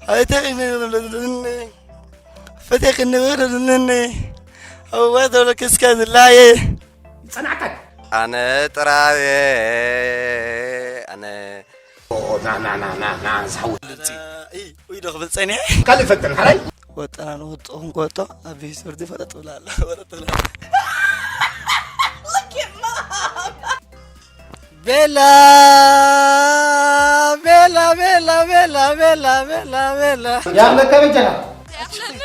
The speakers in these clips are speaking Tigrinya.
ኣይተኺኒ ዘለኒ ፈቴኺ ንበረልኒ። ኣዋይ ተብለኪ እስከ ዝላየ። ጸናዕካ። ኣነ ጥራየ፣ ኣነ። ኦ፣ ና፣ ና፣ ና፣ ና፣ ና፣ ዝሓወት ድምጺ። እ፣ ኡይ ዶ ክብል ጸኒሐ? ካልእ ፈትን፣ ሓራይ? ወጠና ንወጥኹም ከወጦ፣ ኣብ ቤት ፍርዲ ፈለጥ ብላ ኣላ፣ ፈለጥ ብላ ኣላ። ቤላ፣ ቤላ፣ ቤላ፣ ቤላ፣ ቤላ፣ ቤላ፣ ቤላ። ያብለካ በጃኻ።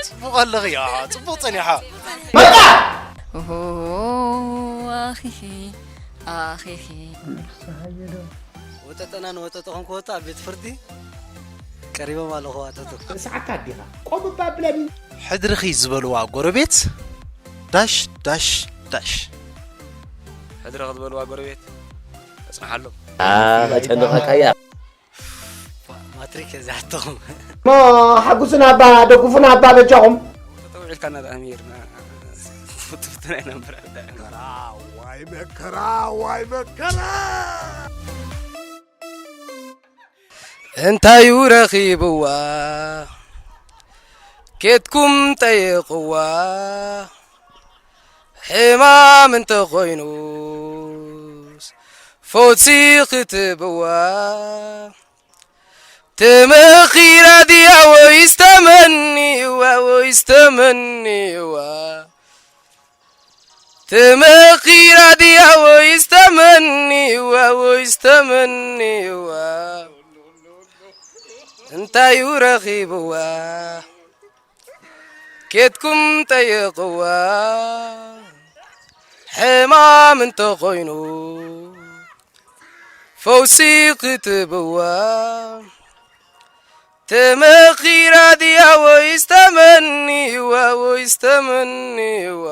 ጽቡቕ ኣለኺ፣ ያ፣ ጽቡቕ ጸኒሓ። መጣ! ኦሆ፣ ኣኺኺ፣ ኣኺኺ። ወጠጠና ንወጠጠኹም ክወጡ ኣብ ቤት ፍርዲ ቀሪቦም ኣለኹ፣ ኣተቱ። ርእስዓካ ኣዴኻ፣ ቆም እባ ብለኒ። ሕድርኺ ዝበልዋ ጎረቤት፣ ዳሽ፣ ዳሽ፣ ዳሽ። ሕድርኺ ዝበልዋ ጎረቤት፣ እጽንሓሎም። ኣ፣ ከጨንቐካያ። ማትሪክ እያ እዚኣቶም። እሞ ሓጉስና እባ፣ ደጉፉና እባ በጃኹም። ተጠውዒልካና ደኣ ሚርና። ትፍትና ኢና እምበር። መከራ፣ ዋይ መከራ፣ ዋይ መከራ። እንታይ እዩ ረኺብዋ? ኬድኩም ጠይቕዋ። ሕማም እንተኾይኑስ ፈውሲ ክትብዋ። ተመኺራ ድያ ወይስ ተመንይዋ፣ ወይስ ተመንይዋ? ተመኺራ ድያ ወይስ ተመንይዋ፣ ወይስ ተመንይዋ? እንታይ እዩ ረኺብዋ? ኬድኩም ጠይቕዋ። ሕማም እንተኾይኑ ፈውሲ ክትብዋ። ተመኺራ ድያ ወይስ ተመንይዋ፣ ወይስ ተመንይዋ?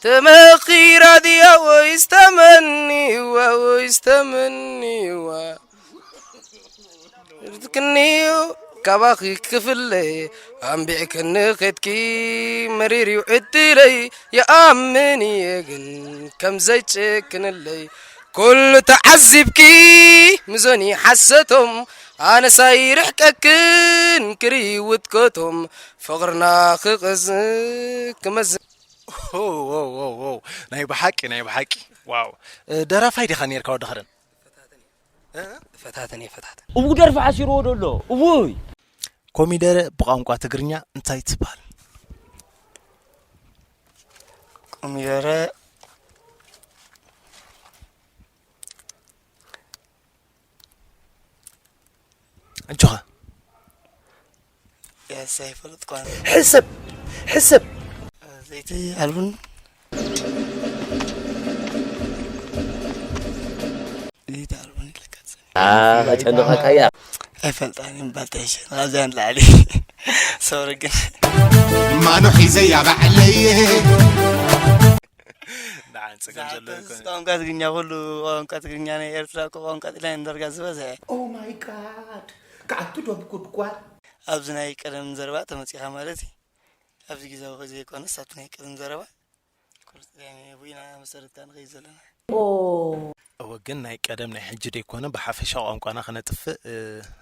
ተመኺራ ድያ ወይስ ተመንይዋ፣ ወይስ ተመንይዋ? ርትክንዩ ካባኺ ክፍለይ ኣንቢዕክኒ ኸድኪ መሪር እዩ ዕድለይ። ይኣምን እየ ግን ከም ዘይጨክንለይ። ኩሉ ተዓዚብኪ ምዞኒ ሓሰቶም ኣነስ ኣይርሕቀክን ክርኢ ውድቀቶም ፍቕርና ክቐዝ ክመዝ። ዎ፣ ዎ፣ ዎ፣ ዎ። ናይ ብሓቂ፣ ናይ ብሓቂ። ዋው። እ፣ ደራፋይ ዲኻ ኔርካ ወዲ ኸረን? እ? ፈታተን እየ፣ ፈታተን። እው ደርፊ ሓሲርዎ ደሎ። እውይ። ኮሚደረ ብቋንቋ ትግርኛ እንታይ ትበሃል? ኮሚደረ ኣጆኻ። ያስ ኣይፈለጥኳን። ሕሰብ፣ ሕሰብ። ዘይቲ ኣልቡን። ዘይቲ ኣልቡን ኢለካ ጸኒሐ። ኣ፣ ከጨንቐካ እያ። ኣይፈልጣን እምበር ተይሸ። ካብዚኣ ንላዕሊ። ሶሪ ግን። ማኖ ሒዘያ ባዕለይ። ደሓን፣ ጸገም ዘሎ ዝሓተት ኣይኮነን። ቋንቋ ትግርኛ፣ ኩሉ ቋንቋ ትግርኛ ናይ ኤርትራ እኮ ቋንቋ ጥልያን ዳርጋ ዝበዝሐ። Oh my God! ከዓቱ ዶብ ጉድጓድ። ኣብዚ ናይ ቀደም ዘረባ ተመጺኻ ማለት እዩ። ኣብዚ ግዜ እኮ ዘይኮነስ ኣብቲ ናይ ቀደም ዘረባ ኩሉ ጥልያን እዩ። ብኢና መሰረትካ ንኸይድ ዘለና። ኦ። እወ፣ ግን ናይ ቀደም ናይ ሕጂ ደይኮነ፣ ብሓፈሻ ቋንቋና ከነጥፍእ፣ እ፣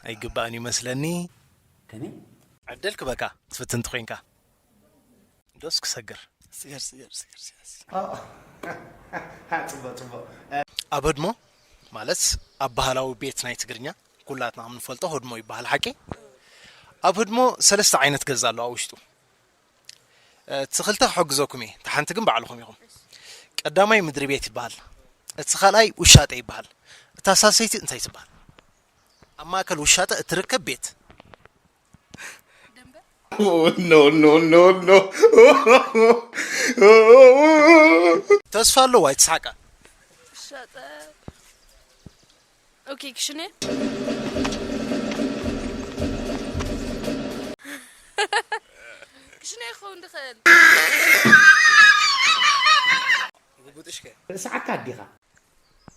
ኣይግባእን እዩ መስለኒ። ከመይ? ዕድል ክበካ ትፍትን ተኾይንካ። ዶስ ክሰግር? ስገር፣ ስገር፣ ስገር፣ ስገር። ኦ። ጽቡቕ፣ ጽቡቕ። ኣብ ህድሞ ማለት ኣብ ባህላዊ ቤት ናይ ትግርኛ ኩላትና ከም ንፈልጦ ህድሞ ይበሃል፣ ሓቂ? ኣብ ህድሞ ሰለስተ ዓይነት ገዛ ኣሎ ኣብ ውሽጡ። እ፣ እቲ ክልተ ክሕግዘኩም እየ፣ እቲ ሓንቲ ግን ባዕልኹም ኢኹም። ቀዳማይ ምድሪ ቤት ይበሃል፣ እቲ ካልኣይ ውሻጠ ይበሃል። እታ ሳልሰይቲ እንታይ ትበሃል? ኣብ ማእከል ውሻጠ እትርከብ ቤት። Oh, no, no, no, no. ተስፋ ኣለዋ፣ ኣይትስሓቃ። ውሻጠ። ኦኬ፣ ክሽነ። ክሽነ ይኸውን ድኽእል። ጉቡጥሽከ? ርእስዓካ ኣዲኻ።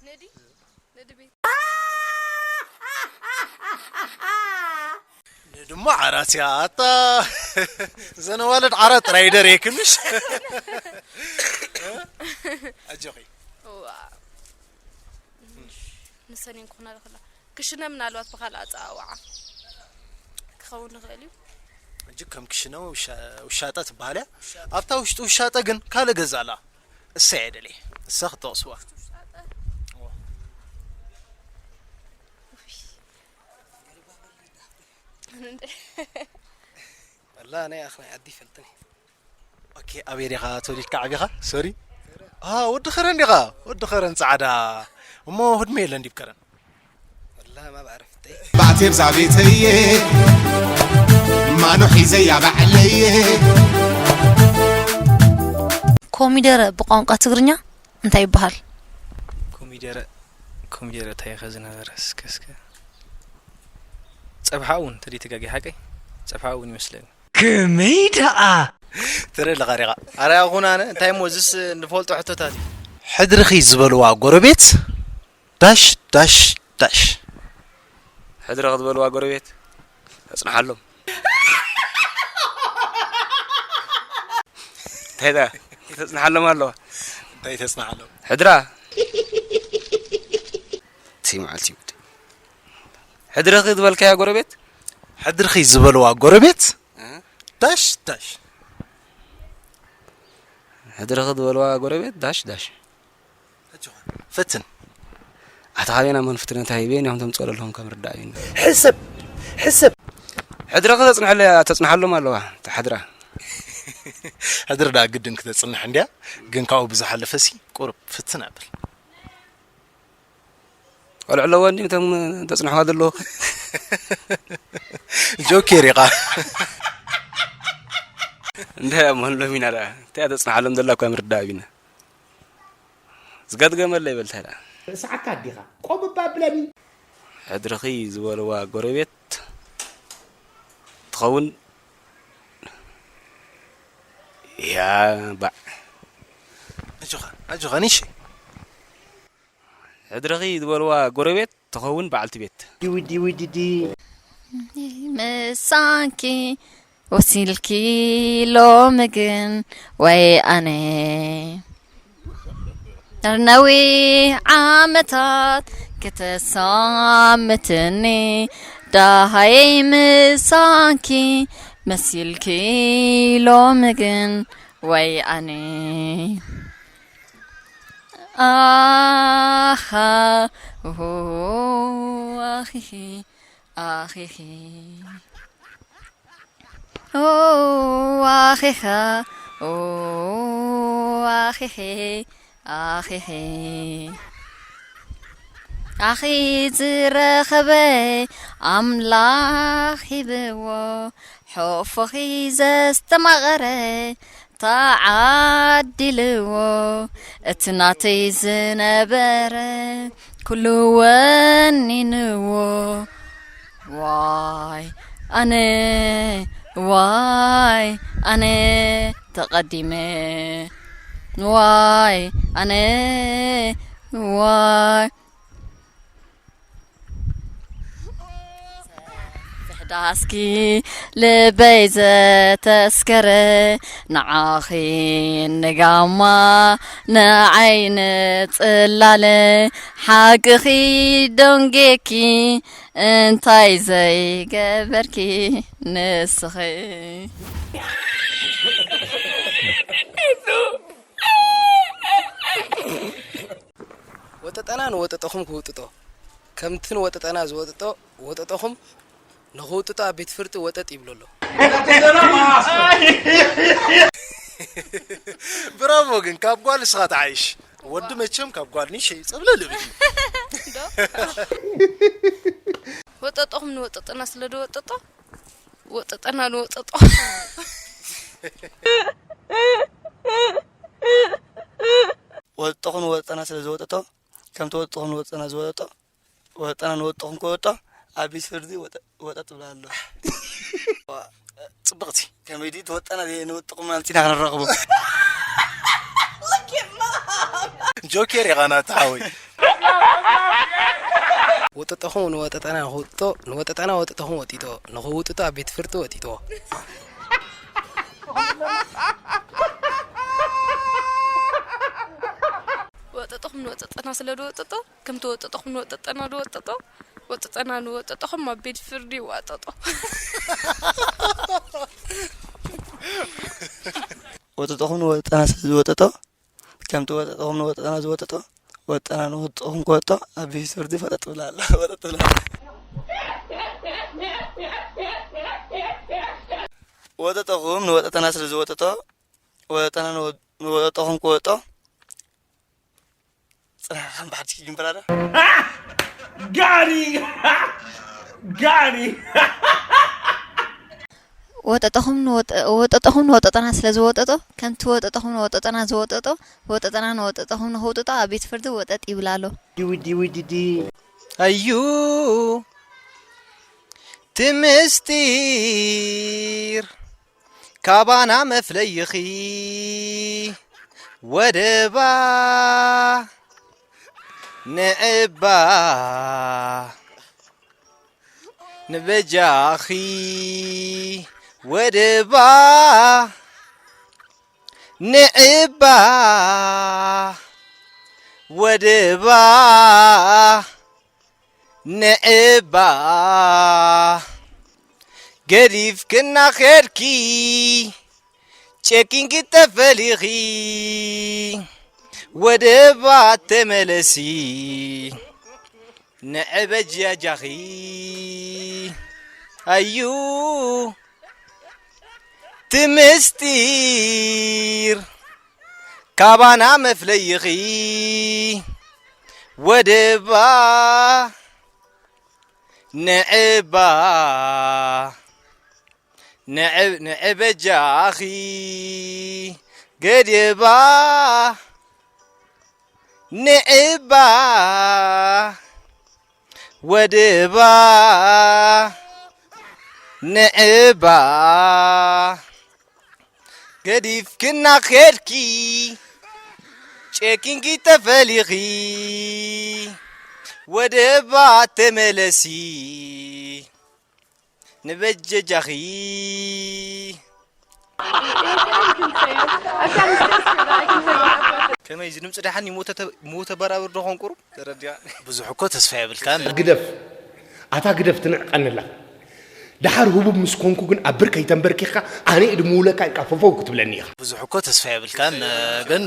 ነዲ? ነዲ ቤት። ንድሞ ዓራት እያ። ኣታ፣ ዘን ኣዋልድ ዓራት ጥራይ ደርየክምሽ። ኣጆኺ። እዋ። ንሰን እየን ክኾና ዝኽእላ። ክሽነ ምናልባት ብኻልእ ኣጸዋውዓ። ክኸውን ይኽእል እዩ። እጅግ ከም ክሽነ ውሻ- ውሻጠ ትበሃል እያ። ኣብታ ውሽጢ ውሻጠ ግን ካልእ ገዛ ኣላ። እሳ እየ ደልየ። እሳ ክትጠቕስዋ። ወላ ናይ ኣኽናይ ዓዲ ይፈልጥኒ። ኦኬ፣ ኣበይ ዲኻ ተወሊድካ ዓቢኻ? ሶሪ። አ ወዲ ኸረን ዲኻ? ወዲ ኸረን ጻዕዳ። እሞ ህድሞ የለን ዲብ ከረን? ወላ ማብ ዓረፍተይ። ባዕቴብ ዛቤተየ ማኖ ሒዘያ ባዕለየ ኮሚደረ ብቋንቋ ትግርኛ እንታይ ይበሃል? ኮሚደረ ኮሚደረ እንታይ ኢኸ ዝነበረ እስከ እስከ ጸብሓ እውን ተደይ ተጋጊ ሓቀይ ጸብሓ እውን ይመስለኒ ከመይ ደኣ ትርኢ ኣለኻ ዲኻ? ኣርያ ኹን ኣነ እንታይ እሞ እዚስ ንፈልጦ ሕቶታት እዩ። ሕድርኺ ዝበልዋ ጎረቤት ዳሽ ዳሽ ዳሽ። ሕድርኺ ዝበልዋ ጎረቤት ተጽንሓሎም እንታይ ዳ ተጽንሓሎም ኣለዋ እንታይ ተጽንሓሎም ሕድራ እቲ መዓልቲ ይውድ ሕድርኺ ዝበልካያ ጎረቤት ሕድርኺ ዝበልዋ ጎረቤት ዳሽ ዳሽ። ሕድርኺ ዝበልዋ ጎረቤት ዳሽ ዳሽ። ፈትን። ኣታ ካበና መን ፍትነ እንታይ በየን ኢኹም ተምፅኦ ዘለኹም ከም ርዳእ እዩ። ሕሰብ ሕሰብ ሕድርኺ ተፅንሐለያ ተፅንሓሎም ኣለዋ እታ ሕድራ። ሕድሪ ደኣ ግድን ክተፅንሕ እንድያ ግን ካብኡ ብዝሓለፈሲ ቁሩብ ፍትን ኣብል። ቆልዑ ኣለዎ እንዲ እቶም ተፅንሕዋ ዘለዉ ጆኬር ኢኻ። እንታይ እሞ ሎሚና ደኣ እንታይ ተፅንሓሎም ዘላ እኳ ምርዳእ ኣቢና ዝገድገመለ ይበልታ ደኣ ርእስዓካ ኣዲኻ ቆብባ ብለኒ ሕድርኺ ዝበልዋ ጎረቤት ትኸውን እያ ባዕ ኣጆኻ ኣጆኻ ንሽ ሕድርኺ ዝበልዋ ጎረቤት ትኸውን በዓልቲ ቤት ዲዊዲዊዲዲ ምሳንኪ ወሲልኪ ሎሚ ግን ወይ ኣነ ነዊሕ ዓመታት ክተሳምትኒ ዳሃየይ ምሳንኪ መሲልኪ ሎሚ ግን ወይ ኣነ ኣኻ ኣኺኺ ኣኺኺ ኦ ኣኺኻ ኦ ኣኺኺ ኣኺኺ ኣኺ ዝረኸበ ኣምላኽ ሂብዎ ሖፎኺ ዘስተማቐረ ተዓዲልዎ እቲ ናተይ ዝነበረ ኩሉ ወኒንዎ ዋይ ኣነ ዋይ ኣነ ተቐዲመ ዋይ ኣነ ዋይ ፍሕዳስኪ ልበይ ዘተስከረ ንዓኺ ንጋማ ንዓይ ንጽላለ ሓቅኺ ደንጌኪ እንታይ ዘይገበርኪ ንስኺ ወጠጠና ንወጠጠኹም ክውጥጦ ከምቲ ንወጠጠና ዝወጥጦ ወጠጠኹም ንኽውጥጦ ኣብ ቤት ፍርዲ ወጠጥ ይብሎ ኣሎ። ብራቮ ግን ካብ ጓል እስኻ ትዓይሽ ወዲ መቸም ካብ ጓል ንሸይ ጸብለል እብል ወጠጠኹም ንወጠጠና ስለ ዝወጠጦ ወጠጠና ንወጠጦ ወጠኹም ንወጠና ስለ ዝወጠጦ ከምቲ ወጠኹም ንወጠና ዝወጠጦ ወጠና ንወጠኹም ክወጦ ኣብ ቤት ፍርዲ ወጠጥ ብላ ኣሎ ጽብቕቲ ከመይ ድዩ ተወጠና ንወጠኹም ማለት ኢና ክንራኽቦ ጆኬር ኢኻ ናታ ሓወይ ወጠጠኹም ንወጠጠና ንኽውጥጦ ንወጠጠና ወጠጠኹም ወጢጦ ንኽውጥጦ ኣብ ቤት ፍርዲ ወጢጥዎ ወጠጠኹም ንወጠጠና ስለ ዝወጠጦ ከምቲ ወጠጠኹም ንወጠጠና ዝወጠጦ ወጠጠና ንወጠጠኹም ኣብ ቤት ፍርዲ ይዋጠጦ። ወጠጠኹም ንወጠጠና ስለ ዝወጠጦ፣ ከምቲ ወጠጠኹም ንወጠጠና ዝወጠጦ፣ ወጠጠና ንወጠጠኹም ክወጦ ኣብ ቤት ፍርዲ ፈጠጥ ብላ ኣላ። ወጠጥ ብላ ኣላ። ወጠጠኹም ንወጠጠና ስለ ዝወጠጦ፣ ወጠጠና ንወ-፣ ንወጠጠኹም ክወጦ፣ ጽናሕ ከም ብሓድሽ ይጅምብራ ዶ? ጋኒ! ጋኒ! ወጠጠኹም ንወጠ-፣ ወጠጠኹም ንወጠጠና ስለ ዝወጠጦ፣ ከምቲ ወጠጠኹም ንወጠጠና ዝወጠጦ፣ ወጠጠና ንወጠጠኹም ንኸውጥጦ ኣብ ቤት ፍርዲ ወጠጥ ይብል ኣሎ። ዲዊ ዲዊ ዲዲ። ኣዩ፣ እቲ ምስጢር ካባና መፍለይኺ ወደባ ንዕባ ንበጃኺ ወደባ ንዕባ ወደባ ንዕባ ገዲፍክና ኸድኪ ጨኪንኪ ተፈሊኺ ወደባ ተመለሲ ንዕበጂ ኣጃኺ ኣዩ እቲ ምስጢር ካባና መፍለይኺ ወደባ ንዕባ ንዕብ-፣ ንዕበጃኺ ገድባ ንዕባ ወደባ ንዕባ ገዲፍክና ኸድኪ ጨኪንኪ ተፈሊኺ ወደባ ተመለሲ ንበጀጃኺ። ከመይ እዚ ድምፂ ደሓን ይሞተ ተ-፣ ሞተ በራብር ዶ ኾን ቁሩብ? ተረዲኣ። ብዙሕ እኮ ተስፋ የብልካን። ግደፍ። ኣታ ግደፍ ትንዕቀኒ ኣላ። ደሓር ህቡብ ምስ ኮንኩ ግን ኣብ ብርከይ ተንበርኪኽካ ኣነ እየ ድምውለካ ኢልካ ፈፈው ክትብለኒ ኢኻ። ብዙሕ እኮ ተስፋ የብልካን፣ ግን፣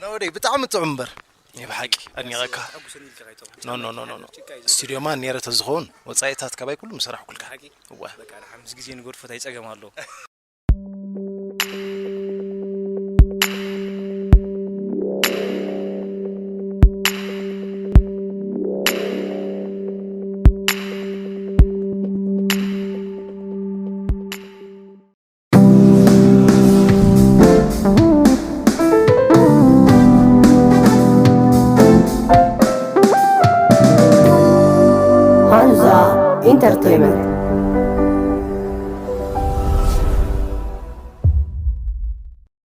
ኖ ወደይ፣ ብጣዕሚ ጥዑም እምበር። ናይ ብሓቂ ኣድኒቐካ። ኖ፣ ኖ፣ ኖ፣ ኖ፣ ኖ። ስቱድዮማ ነይረ ተዝኸውን ወጻኢታት ካባይ ኩሉ ምሰራሕኩልካ። እወ። በቃ፣ ምስ ግዜ ንገድፎ እንታይ ጸገም ኣለዎ? ሃንዛ ኢንተርቴይመንት።